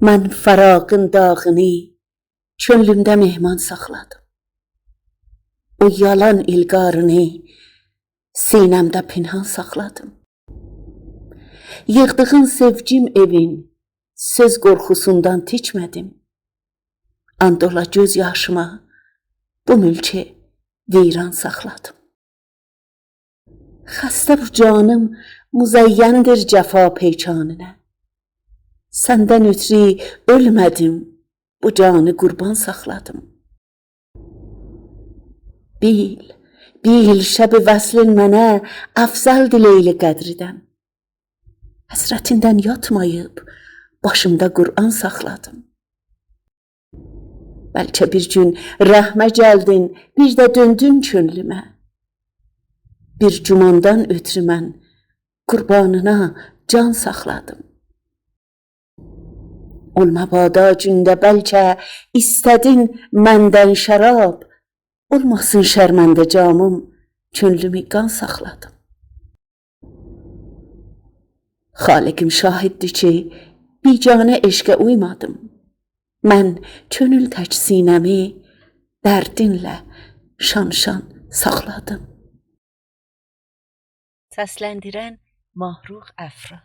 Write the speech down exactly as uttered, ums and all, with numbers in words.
من فراقین داغینی کؤنلومده مهمان ساخلادیم. او یالان ایلقارینی سینه‌مده پنهان ساخلادیم. ییغدیغین سئوگیم ائوین سؤز قورخوسوندان تیکمه‌دیم. آند اولا گؤز یاشیما، بو مولکو ویران ساخلادیم. خسته بو جانیم مزیندیر جفا پیکانینه. سندن اؤترو اؤلمه‌دیم، بو جانی قوربان ساخلادیم. بیل، بیل، شب وصلین منه افضلدی لیل قدردن. حسرتیندن یاتماییب، باشیمدا قرآن ساخلادیم. بلکه بیر گون رحمه گلدین، بیر ده دؤندون کؤنلومه. بیر گوماندان اؤترو من قوربانینا جان ساخلادیم. اول مبادا گونده بلکه ایسته‌دین مندن شراب، اولماسین شرمنده جامیم، کؤنلومو قان ساخلادیم. خالقیم شاهددیر کی، بیگانه عشقه اویمادیم. من کؤنول تک سینه‌می دردینله شان-شان ساخلادیم. سسلندیرن: ماهرخ افرا.